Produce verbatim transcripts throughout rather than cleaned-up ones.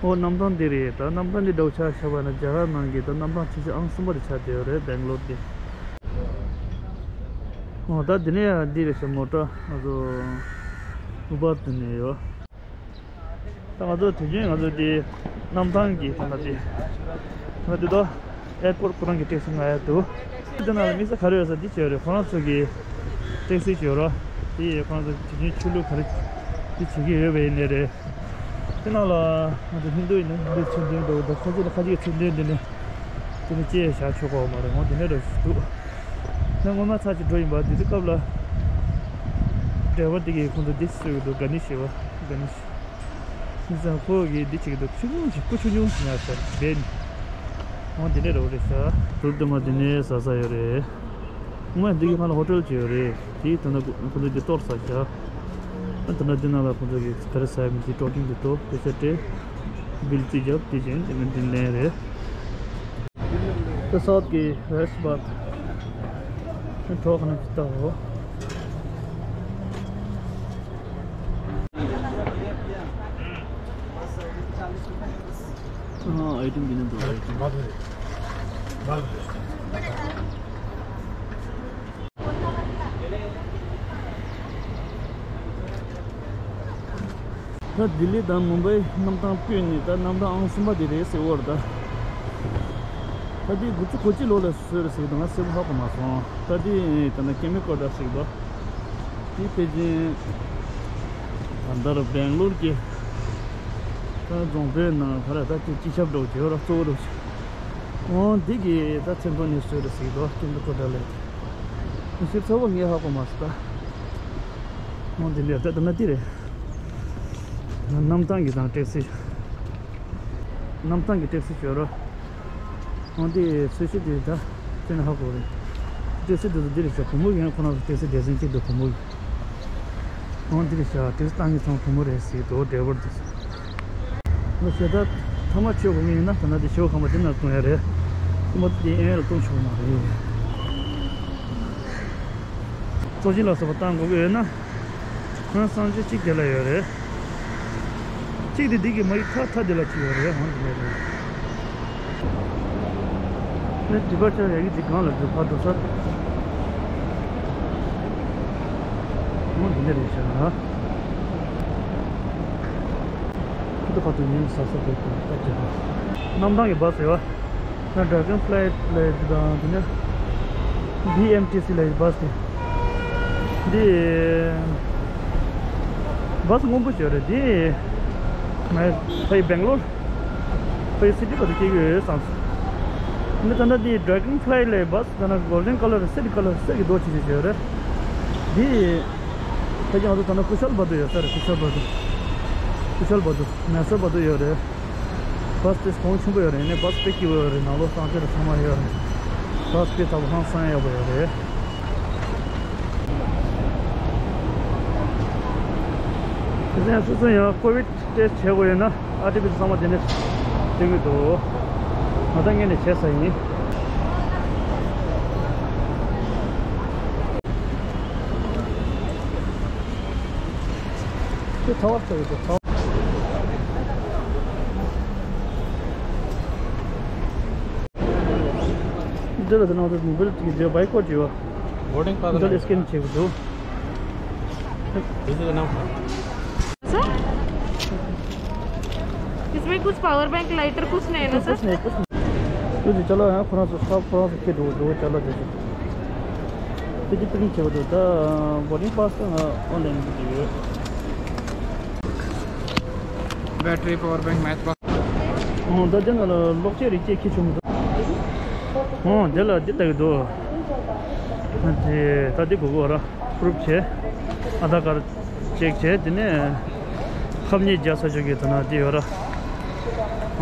ཨོ་གནམ་ཐང་འདི་རེད། ད་གནམ་ཐང་འདི་འདྲ་བོ་ཆ་བཞག་པ་ན་རྒྱ་གར་ནང་གི་ད་གནམ་ཐང་ཆེ་ཤོས་ཨང་གསུམ་པ་དེ་ཆགས་བསྡད་ཡོད་རེད། སྦེང་ལོར་འདི། ཨོ་ད་འདི་ནས་ཡང་འདི་རེད་ཤག་མོ་ཊ་ང་ཚོ་ཨུ་བར་དེ་ནས་ཡོད། ད་ང་ཚོ་དུས་རྒྱུན་ང་ཚོ་འདི་གནམ་ཐང་གི་ཐོག་ལ་འདི་ང་འདི་དོ་ཨེར་པོར་ཁོ་རང་གི་ཊེག་སི་ང་ཡ་འདུག་དེ་ནང་ལ་དམིགས་བསལ་ག་རེ་ཡོད་ས་འདི་བྱས་རེད། ཁོ་རང་ཚོ་གི་ཊེག་སི་བྱས་རོགས་དེ་ཡི་ཁོ་རང་ཚོ་དུས་རྒྱུན་ཆོས་ལུགས་ག་རེ་འདི་བྱེད་ཀྱི་ཡོད་པ་ཡིན་ནའི་རེད། དེ་ནང་ལ་ང་ཚོ་ཧིན་དུ་ཡིན་ན་ཧིན་དུའི་མཚན་ལྡན་འདྲ་བོ་དང་ཁ་ཅིག་ལ་ཁ་ཅིག་གི་མཚན་ལྡན་འདི་ནས་དེ་ནས་སྐྱེས་བཞག་ཆོག་གོ་མ་རེད། འོང་དེ་ནས་རེད་འདུག་ང་སྔོན་མ་ཚར་གཅིག་འགྲོ་ཡིན་པ། དེ་དུས་སྐབས་ལ་ཌ་རའི་ཝར་དེ་གིས་ཁོང་ཚོ་འདི་གསོལ་གྱི་འདུག་ག་ནི་ཞེས་པ་ག་ནི་ཞེས། ཁོ་གིས་འདི་བྱེད་ཀྱི་འདུག་ཆུང་ཆུང་ཞིག་སྐུ་ཆུང་ཆུང་ཞིག་ཉར་ཤག་བེན། འོང་དེ་ནས་རེད་རེད་ཤག་ཐུར་དུ་མ་དེ་ནས་ཟ་ས་ཡོད་རེད། ངོ་མ་འདི་གི་ཁ་ལ་ཧོ་ཊེལ་ཅིག་ཡོད་རེད། དེའི་དོན་དག་ཁོ་ཚོས་འདི་གཏོར་ས་བཞག་ཨ་དོན་དག་འདི་ནང་ལ་ཁོ་ཚོ་གིས་ག་རེ་ཟ་ཡ་མི་འདི་ཀྲོ་ཀིང་འདི་གཏོར་དེ་ཚོ་སྤྲད། བིལ་རྩིས་རྒྱབ་དེ་བཞིན་དེ་མིན་འདི་ལེན་རེད། དེ་སོགས་ཀྱི་རེས་བབ་གྲོགས་ནས་ཅི་ལྟ་བོ། ཨ་ཨའི་ཊེམ་འདི་ནས་འགྲོ་རེད། ད་ལྡི་ལི་དང་མུམ་བྷའི་གནམ་ཐང་བརྒྱུད་ནས་ད་གནམ་ཐང་ཨང་གསུམ་པ་དེ་རེད་ཟེར་བ་རེད་ད། ད་དེ་དགུ་བཅུ་གོ་གཅིག་ལོ་ལ་བཟོས་རེད་ཟེར་གི་འདུག་ང་གསལ་པོ་ཧ་གོ་མ་སོང་། ད་དེ་ད་ནི་ཀེ་མི་ཀོ་ཌ་ཟེར་གི་འདུག་དེ་ཕལ་ཆེར་ད་ལྟ་ར་སྦེང་ལོར་གྱི་ད་རྫོང་དཔོན་ནང་ག་ར་ད་དེ་སྤྱི་ཁྱབ་འདྲ་བོ་བྱེད་ར་གཙོ་བོ་འདྲ་བོ་བྱེད། འོ་འདི་གི་ད་མཚན་ཐོག་ནས་བཟོས་རེད་ཟེར་གི་འདུག་ཀེ་མི་ཀོ་ཌ་ལ་དེ་ཞིབ་ཚ་བོ་ངས་ཧ་གོ་མ་སོང་ད། འོ་འདི་འདྲ་ད་ད་ན་འདི་རེད། གནམ་ཐང་གི་དང་ཊེག་སི། གནམ་ཐང་གི་ཊེག་སི་ཞོར་རོ། འོ་འདི་ཚོས་གཞི་འདི་ད་ཅི་ན་ཧ་གོ་རེད། ཊེག་སི་འདི་ཚོ་འདི་རེད་ཤག་བུ་མོ་ཡིན་ཁོ་རང་ཚོ་ཊེག་སི་སྡེ་ཚན་གཅིག་འདུག་བུ་མོ་ཡིན། འོ་འདི་རེད་ཤག་ཊེག་སི་བཏང་མཁན་ཚང་བུ་མོ་རེད་ཟེར་འདུག་ཌ་རའི་ཝར་འདི་ཚོ། འོ་ཞེ་ད་ཐ་མ་ཆོས་གོ་མཁན་ཡིན་ན་ད་ན་འདི་ཞོ་ཁང་པ་འདི་ནང་གཏོང་ཡ་རེད། ཁོ་མོ་འདི་ཨེ་ལ་གཏོང་ཆོག་མ་རེད། གཙོ་ཆེ་ལ་སོགས་པ་བཏང་དགོས་ཀྱི་ཡོད་ན། ཁོང་གསང་སྤྱོད་གཅིག་དེ་ལ་ཡོད་རེད། གཅིག་དེ་འདི་གི་མ་ཡིག་ཐ་ཐ་དེ་ལ་གཅིག་ཡོད་རེད། འོང་དེ་ནས་རེད། ནས་ཌི་པར་ཅར་ཡ་གི་འདི་གང་ལ་འགྲོ་ཕར་འགྲོ་ས། འོང་དེ་ནས་རེད་ཤག་ཁུ་ཏོ་ཁ་ཏུ་ཉིན་ས་ས་དེ་དེ་ལྟ་དེ་གནམ་ཐང་གི་བ་སེ་བ། ད་ཌ་རེ་གོན་ཕ་ལའི་ཊི་ལབ་ཡ་དེ་དང་དེ་ནས་བྷི་ཨེམ་ཊི་སི་ལབ་ཡ་བ་སི་དེ། འདི་བ་སི་སྔོན་པོ་ཞིག་རེད་འདི། ང་ཕ་ཡི་སྦེང་ལོར་ཕ་ཡི་སི་ཊི་བར་དུ་སྐྱེལ་གྱི་ཡོད་བསམ་སོང་། འདི་ད་ལྟ་འདི་ཌ་རེ་གོན་ཕ་ལའི་ཊི་ལབ་ཡ་བ་སི་ད་ལྟ་གོལ་ཌན་ཀ་ལར་སེར་ཀ་ལར་སེར་གྱི་རྡོ་ཆེ་ཆེ་ཞིག་རེད་འདི། ཕལ་ཆེར་ང་ཚོ་ད་ནི་ཀུ་ཤལ་བ་དུ་ཡོད་ས་རེད། ཀུ་ཤལ་བ་དུ། ཀུ་ཤལ་བ་དུ། མེ་སོར་བ་དུ་ཡོད་རེད། བ་སི་དེ་གོང་ཆེན་པོ་ཡོད་རེད། ཡིན་ནའི་བ་སི་དཔེ་སྐྱིད་པོ་ཡོད་རེད། ནང་ལོགས་གསང་སྤྱོད་ཚང་མ་ཡོད་རེད། བ་སི་དཔེ་ཚ་པོ་ཧང་སང་ཡག་པོ་ཡོད་རེད། དེ་ཚོ་ཡང་སོ་སོ་ཡང་ཀོ་བིད་ཊེ་སི་བྱེད་དགོས་ཡོད་ན་ཨར་ཊི་པི་སི་ཚང་མ་དེ་ནས་སྟོན་གྱི་འདུག་ང་ད་ངས་ནས་བྱས་ས་ཡིན། དེ་ཐ་བར་ཆགས་ཡོད་དེ་ཐ་བར། འདི་ལ་དེ་ནང་དུ་མོ་བེལ་གྱི་བརྗོད་པའི་སྐོར་བྲིས་པ། boarding pass འདི་ལ་སི་ཀེན་བྱེད་དགོས་འདུག This is enough. Sir, इसमें कुछ power bank, lighter कुछ नहीं है ना, कुछ सर? नहीं, कुछ नहीं। ཁྱོད་ཀྱི་ཅ་ལག་ཡང་ཁོ་རང་ཚོ་ཁོ་རང་ཚོ་ཁྱེར་འགྲོ་འགྲོ་ཅ་ལག་དེ་ཚོ། དེ་དེ་པི་རིན་ཊི་བྱེད་པ་འདུག་ད་བོར་ཌིང་པཱ་སི་ང་ཨོན་ལན་བྱེད་ཀྱི་ཡོད། battery, power bank, match box. ཨོ་ད་དེ་ནང་ལ་གློག་ཆས་རིགས་ཅིག་ཁྱེར་ཆོག་མི་འདུག་ཨོ་དེ་ལ་འདི་ལྟ་གི་འདུག་དེ་ད་འདི་དགོས་ཀྱི་ཡོད་ར། པུ་རུབ་བྱས། ཨ་དྷར་ཀར་ཅེག་བྱས། དེ་ནས་ཁབ་གཉིས་རྒྱག་ས་ཆོག་གི་དེ་ན་དེ་ཡོད་ར།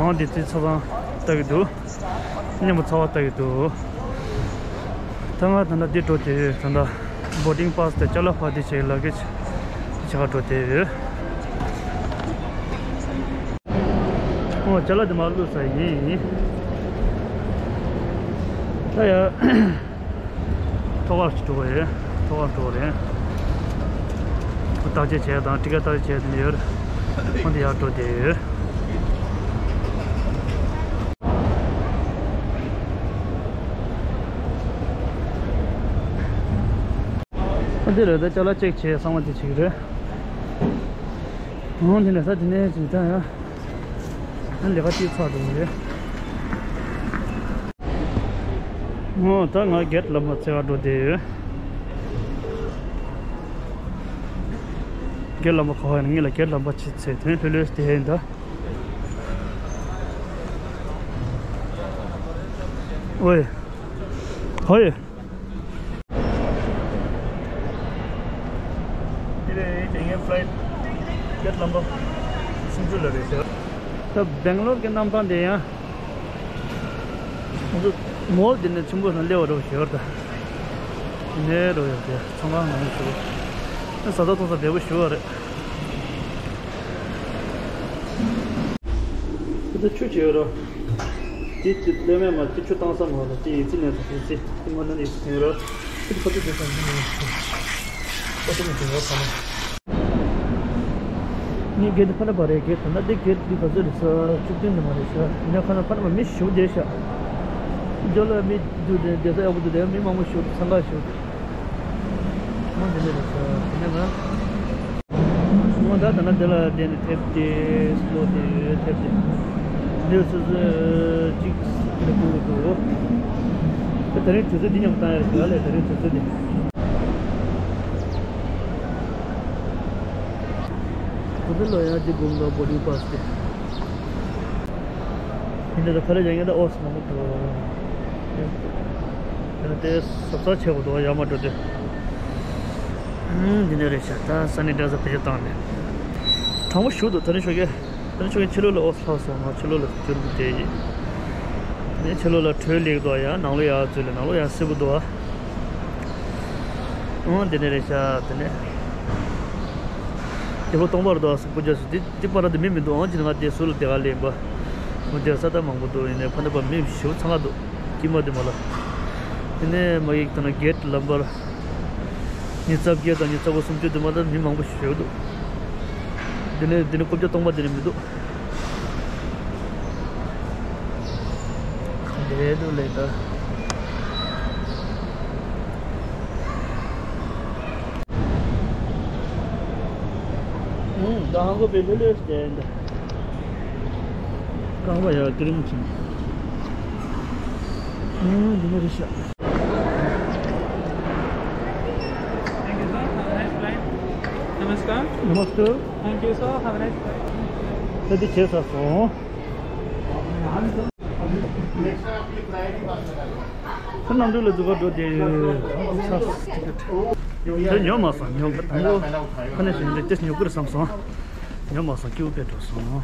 འོང་དེ་ཚོའི་ཆ་ཚང་ལྟ་གི་འདུག་སྙན་པོ་ཚ་བ་ལྟ་གི་འདུག་ད་ང་ད་ལྟ་འདི་འགྲོ་དེ་ད་ལྟ་བོར་ཌིང་པཱ་སི་དེ་ཅ་ལག་ཕར་འདི་བྱས་ལག་ཁྱེར་བྱ་ག་འགྲོ་དེ་ཡོད། ཨོ་ཅ་ལག་དེ་མར་བླུགས་ས་ཡིན། ད་ཡ། ཐོག་ཁར་འགྲོ་གི་ཡོད། ཐོག་ཁར་འགྲོ་གི་རེད། བརྟག་དཔྱད་བྱས་དང་ཊི་ཀ་བརྟག་དཔྱད་བྱས་དེ་ཡོད། ཁོང་དེ་ཡར་འགྲོ་བསྡད་ཡོད། འདི་རེད། ད་ཅ་ལག་ཅེག་བྱས་གསང་བ་དེ་བྱེད་ཀྱི་རེད། འོང་དེ་ནས་ད་དེ་ནས་ཅིག་ད་ཡ། ཨ་ལས་ཀ་ཅིག་ཚར་འགྲོ་གི་རེད། འོ་ད་ང་སྒེར་ལམ་པ་འཚོལ་ག་འགྲོ་བསྡད་ཡོད། སྒེར་ལམ་པ་ག་བ་ཡིན་ན། ངེད་ལ་སྒེར་ལམ་པ་ཅིག་འཚོལ་དོན་ལྷོད་ལྷོད་དེ་ཡིན་ད། ཨོའི། ཧོའི། དེ་རིང་ངའི་ཕ་ལའིཊ་སྒེར་ལམ་པ་སུམ་ཅུ་ལ་རེད་ཟེར། ད་སྦེང་ལོར་གྱི་གནམ་ཐང་དེ་ཡང་ང་ཚོ་མོལ་དེ་ནས་ཆེན་པོ་ལ་སླེབས་པ་འདྲ་པོ་ཞིག་ཡོད་རེད། ད་དེ་ནས་འགྲོ་ཡོད་དེ་ཚོང་ཁང་ནང་ཞུ། ད་བཟའ་ཚང་ཚོང་ས་བདེ་པོ་ཞུ་བ་རེད། དེ་ཚོ་ཆུ་ཆེ་ཡོད་རོ། དེ་དེ་ལས་མེད་མ་དེ་ཆུ་བཏང་ས་མ་རེད། དེ་ཡིན་ཚིག་ནས་དེ་ཚིག་དེ་མ་ནན་ཡིན་ཚིག་ཡོད་རོ། དེ་ཁ་ཐུག་དེ་ཚོ་ཁོ་ཚོ་མི་དེ་ཡོད་ཁ་ནས། ངའི་སྒེར་དེ་ཕ་ན་པ་རེད། སྒེར་ད་ན་དེ་སྒེར་དེ་ག་ཚོད་རེད་ས། བཅུ་བདུན་དེ་མ་རེད་ས། ཡིན་ན་ཁ་ན་ཕ་ན་པ་མི་ཞུ་བདེ་ཤག་ཇོ་ལ་མི་དུ་དེ་དེ་ས་ཡག་པོ་དུ་དེ་མི་མང་པོ་ཞུ་འཚང་ཁ་ཞུ། ཨང་། དེ་འདྲ་རེད་ཤག་དེ་ནས་ང་། ཨང་། ད་ད་ན་དེ་ལ་བསྡད་ནས་ཐེབས་ཏེ་སློག་སྟེ་ཡོད། ཐེབས་ཏེ་འདི་སོ་སོ་གཅིག་དེ་ལ་ཀུ་ཀུ་ཀུ། ད་ད་རིང་དུས་ཚོད་འདི་མཉམ་བཏང་ཡ་རེད་ལ། ད་རིང་དུས་ཚོད་འདི་ཁོ་ཚོ་ལོ་ཡང་གཅིག་སྒོམ་དང་བོ་ཌིང་པཱ་སི་ཏེ། དེ་འདྲ་ད་ག་རེ་ཡང་ཡང་ད་ཨོ་སི་མང་པོ་འདུག་དེ་ནས་དེ་བཟོ་ཚར་ཆེ་བོ་འདུག་ཡར་མར་འགྲོ་དུས། ཨུམ། འདི་ནས་རེད་ཤག་ད་ས་ནི་འདྲ་ས་བེད་སྤྱོད་བཏང་ནས། གྲང་མོ་ཞུ་འདུག་ད་ནི་ཤོག་གི་ད་ནི་ཤོག་གི་ཕྱི་ལོགས་ལ་ཨོ་སི་ལྷག་སོང་། ང་ཕྱི་ལོགས་ལ་འགྱུར་འདུག་དེ་ཡིན། དེ་ནས་ཕྱི་ལོགས་ལ་དྲོད་ལེགས་འདུག་ཡ། ནང་ལོགས་ཡར་འཛུལ་ལ་ནང་ལོགས་ཡར་སིབ་པོ་འདུག་ཨང་། འདི་ནས་རེད་ཤག་དེ་ནས་རྒྱབ་ལོགས་སྟོང་པར་འདུག་སུ་པུ་ཇ་སུ་འདི། འདི་པར་དུ་མི་མི་འདུག་ཨང་། ཅི་ང་དེ་ཟུར་ལ་དེ་ག་ལེན་པ། མོ་དེ་ས་ད་མང་པོ་འདུག་ཡིན་ནའི་ཕ་ན་པ་མི་ཞིའུ་ཚང་ག་འདུག་དཀྱིལ་མ་དེ་མ་ལ། དེ་ནས་མ་གི་ད་ན་གེ་ཊི་ལམ་པར་ཉི་ཤུ་རྩ་བརྒྱད་དང་ཉི་ཤུ་རྩ་དགུ་སུམ་ཅུ་དེ་མ་ད་མི་མང་པོ་ཞིག་འདུག་དེ་ནས་དེ་ནས་རྐུབ་བཀྱག་སྟོང་པ་དེ་ནས་མི་འདུག་དེ་འདུག་ལེ་ད། ཨུང་། ད་ཧང་གོ་པའི་ལྷོད་ལྷོད་ཞིག་བསྡད་ཡིན་ད། རྐང་པ་ཡར་ཀི་རིམ་ཕྱིན། ཨུང་། འདི་ནས་རེད་ཤག Thank you, sir. Have a nice flight. नमस्कार। नमस्ते। Thank you, sir. Have a nice flight. ད་འདི་བྱས་ཚར་སོང་། ཁོ་གནམ་གྲུ་ལ་འཛུལ་ག་འགྲོ་བསྡད་ཡོད། ད་ཉོ་མ་སོང་། ཉོ་གི་དང་པོ་ཁ་ནས་བྱུང་སྟེ་ཉོ་གི་རེད་བསམ་སོང་། ཉོ་མ་སོང་། སྐྱིད་པོ་དཔེ་འགྲོ་སོང་།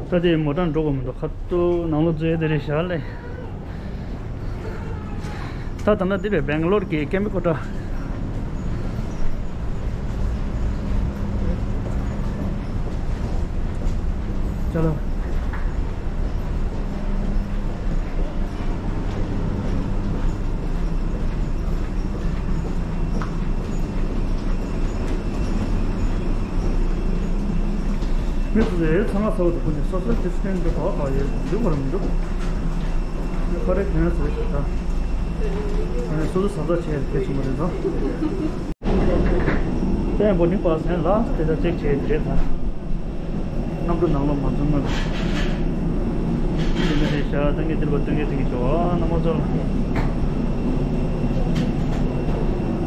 ད་དེ་མོ་ཊ་འགྲོ་གི་མི་འདུག་ཁ་ཐུག་ནང་ལོགས་འཛུལ་ཡ་དེ་རེད་ཤག་ལེ། ད་ད་ལྟ་འདི་རེད། སྦེང་ལོར་གྱི་ཀེམ་པི་ཀོ་ཊ། ཅ་ལག་མི་ཚོ་ཚང་མ་ཚ་བོ་དེ་ཁོ་ནས་སོ་སོའི་ཌི་སི་ཊེན་སི་དེ་ག་པར་ཡོད་འདུག་མ་རེད་མི་འདུག་ཁ་རེ་གྱོན་ཟེར་ཞིག་ད། ཨ་ནི་སོ་སོ་བཟའ་ཚང་བྱས་གལ་ཆེན་པོ་རེད་ད། ཏན་པོ་ནི་པ་སེན་ལ་དེ་ལྟར་ཅེག་བྱས་དེ་རེད་ད། གནམ་གྲུ་ནང་ལོགས་མ་འཛུལ་སྔོན། དེ་འདྲ་རེད་ཤག་ད་ངས་འདིར་བ་སྟོན་གྱི་དེ་གི་ཞོག་ཨ་ན་མ་ཚོར།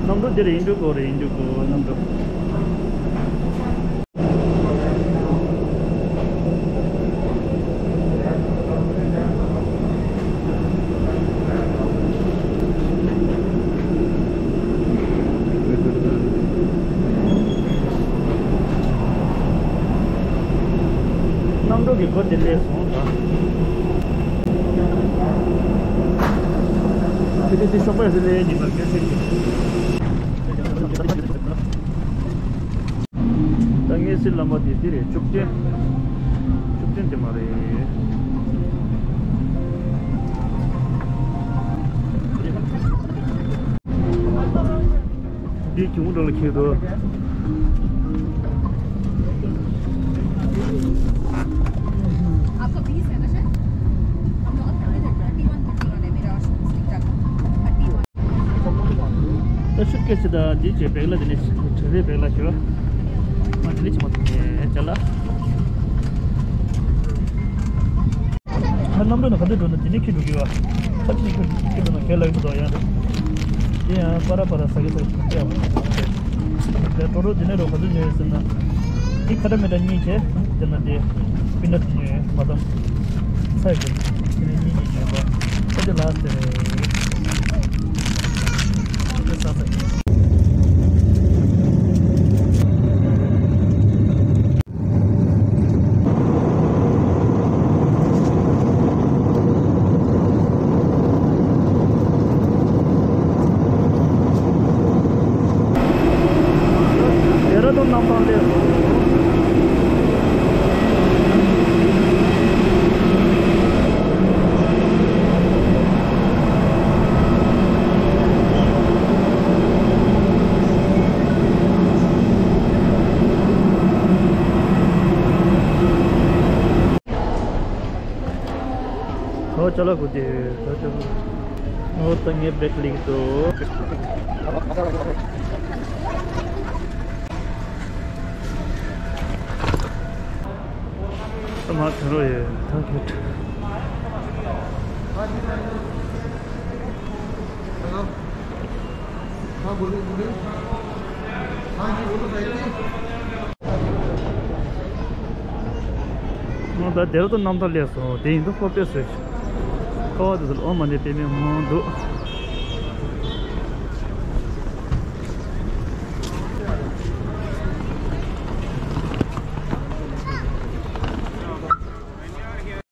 གནམ་གྲུ་འདིར་ཡིན་འགྲོ་གོ་རེད། ཡིན་འགྲོ་གོ་གནམ་གྲུ། གནམ་གྲུ་གི་སྒོ་དེ་སླེབས་སོང་ད། དེ་དེ་དེ་ཤོག་པ་ཟེར་ལེ་ཉི་མ་གལ་སྲིད་ཀྱི། ད་ངའི་སྲིད་ལམ་པ་དེ་འདི་རེད། བཅུ་བདུན། བཅུ་བདུན་དེ་མ་རེད། འདི་གྱོང་འགྲོ་ལ་ཁེལ་འདུག आपका बीस है ना शायद? हम लोग थर्टी वन थर्टी वन है, मेरा और स्पीड तक थर्टी वन। ད་ཤུ་ཊི་ཀེ་སི་དང་འདི་བྱས་བེག་ལ་དེ་ནས་བྲེལ་བའི་བེག་ལ་ཞོ། ང་དེ་ནས་ཕྱི་མ་ཐུག་ནས་ཅ་ལག་ད་གནམ་གྲུ་ནང་ག་ཚོད་འགྲོ་ན་དེ་ནས་ཁྱེར་འགྲོ་གི་ཡོད། ཁ་ཅིག་ནས་ཁྱེར་འགྲོ་ན་གལ་ལ་ཡོད་མ་གཏོགས་ཡང་རེད། དེ་ཡང་པ་ར་པ་ར་ཟ་གི་ཟ་གི་ཅིག་སྟེར་བ། དེ་ཏོ་རོ་དེ་ནས་རོ་ག་ཚོད་ཉོས་ཡོད་ཟེར་ན། དེ་ཁ་ཏ་མི་ཏ་གཉིས་བྱས། དེ་ན་དེ་པི་ནཊ་ཉོས་ཡོད་མ་གཏོགས། ཚལ་དེ་དེ་ནས་གཉིས་གཉིས་ཉོས་པ། ཨ་དེ་ལ་སྟེར་རེད། དེ་ཟ་ཟ་ཡིན། ཌེ་ར་ཌུན་གནམ་ཐང་སླེབས་སོང་། ཨོ་ཅ་ལག་གུ་དེ་ད་ཅ་ལག་ཨོ་ད་ངས་བེག་ལེགས་འདུག་ད་མ་ཐོན་རོགས་ཡོད་ད་ཁྱོད། ང་ད་དེར་དུ་གནམ་ཐང་སླེབས་སོང་། དེ་ཡིན་དུ་ཧོ་པེ་སོད། ཀ་བ་དེ་ཚོ་ཨོ་མ་ནི་པེ་མེ་མང་འདུག